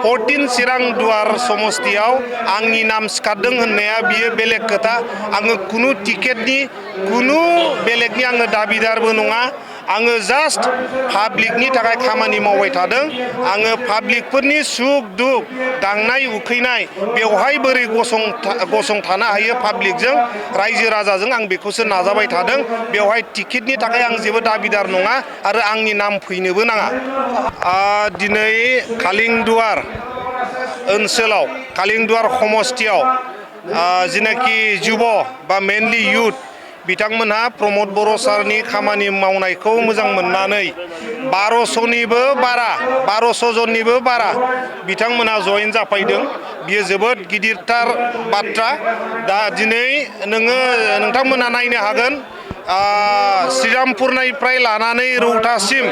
14 चिरां दुवार समस्तियाव आंनि नाम सिखारदों होननाया बियो बेलेग खोथा आङो कुनु टिकेटनि कुनु बेलेगनि आङो दाबिदारबो नङा आङो जास्ट पाब्लिकनि थाखाय खामानि मावबाय थादों आङो पाब्लिकफोरनि सुख दुख दांनाय उखैनाय बेवहाय बोरै गसंथानो हायो पाब्लिकजों रायजो राजाजों आं बेखौसो नाजाबाय थादों बेवहाय टिकेटनि थाखाय आं जेबो दाबिदार नङा आरो आंनि नाम फैनोबो नाङा दिनै कालिंदुवार ओनसोलाव कालिंदुवार समस्तियाव जिनाखि जुब बा मेनलि युथ बिथांमोनहा प्रमद बर' सारनि खामानि मावनायखौ मोजां मोननानै 1200 जननिबो बारा बिथांमोनहा जयेन जाफैदों बियो जोबोद गिदिरथार बाथ्रा दा दिनै नोंथांमोनहा नायनो हागोन श्रीरामपुरनिफ्राय लानानै रौतासिम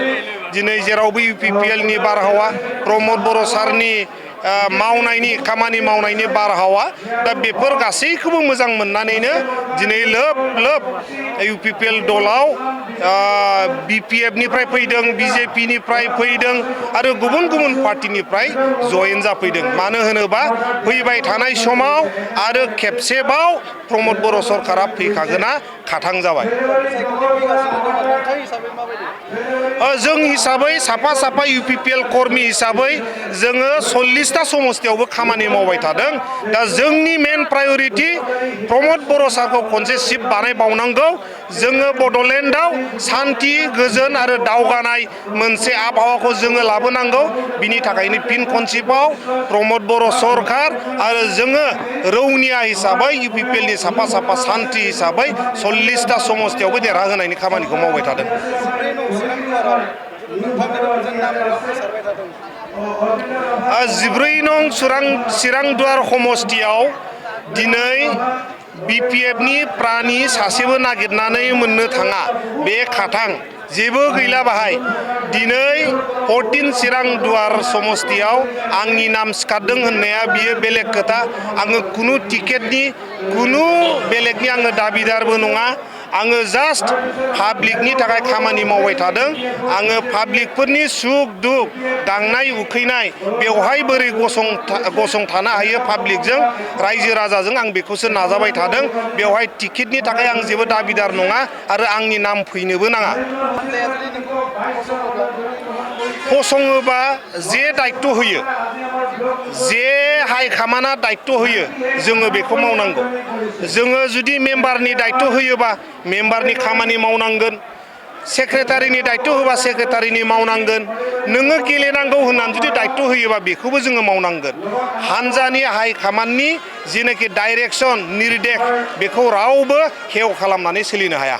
दिनै जेरावबो UPPL नि बारहावा प्रमद बर' सारनि मावनायनि खामानि मावनायनि बारहावा दा बेफोर गासैखौबो मोजां मोननानैनो दिनै लोब लोब UPPL दलाव BPF निफ्राय फैदों BJP निफ्राय फैदों आरो गुबुन गुबुन पार्टिनिफ्राय जयेन जाफैदों मानो होनोबा फैबाय थानाय समाव आरो खेबसेबाव प्रमद बर' सरकारा फैखागोना खाथां जाबाय जों हिसाबै साफा साफा UPPL कर्मी हिसाबै जोङो 40टा समस्तियावबो खामानि मावबाय थादों दा जोंनि मेन प्रायोरिटी प्रमद बर' सारखौ खनसे सिफ बानायबावनांगौ जोङो बड'लेण्डआव शान्ति गोजोन आरो दावगानाय मोनसे आबहावाखौ जोङो लाबोनांगौ बिनि थाखायनो फिन खनसेबाव प्रमद बर' सरकार आरो जोङो रौनिया हिसाबै UPPL नि साफा साफा शान्ति हिसाबै 40टा समस्तियावबो देरहाहोनायनि खामानिखौ मावबाय थादों 14 नं चिरां दुवार समस्तियाव दिनै BPF नि प्राणी सासेबो नागिरनानै मोननो थाङा बे खाथां जेबो गैला बाहाय दिनै 14 चिरां दुवार समस्तियाव आंनि नाम सिखारदों होननाया बियो बेलेग खोथा आङो कुनु टिकेटनि कुनु बेलेगनि आङो दाबिदारबो नङा आङो जास्ट पाब्लिकनि थाखाय खामानि मावबाय थादों आङो पाब्लिकफोरनि सुख दुख दांनाय उखैनाय बेवहाय बोरै गसंथानो हायो पाब्लिकजों रायजो राजाजों आं बेखौसो नाजाबाय थादों बेवहाय टिकेटनि थाखाय आं जेबो दाबिदार नङा आरो आंनि नाम फैनोबो नाङा फसङोबा जे दायित्व होयो जे हाइकमान्डआ दायित्व होयो जोङो बेखौ मावनांगौ जोङो जुदि मेम्बारनि दायित्व होयोबा मेम्बारनि खामानि मावनांगोन सेक्रेटारिनि दायित्व होबा सेक्रेटारिनि मावनांगोन नोङो गेलेनांगौ होननानै जुदि दायित्व होयोबा बेखौबो जोङो मावनांगोन हानजानि हाइकमान्डनि जिनाखि डाइरेक्सन निर्देश बेखौ रावबो हेव खालामनानै सोलिनो हाया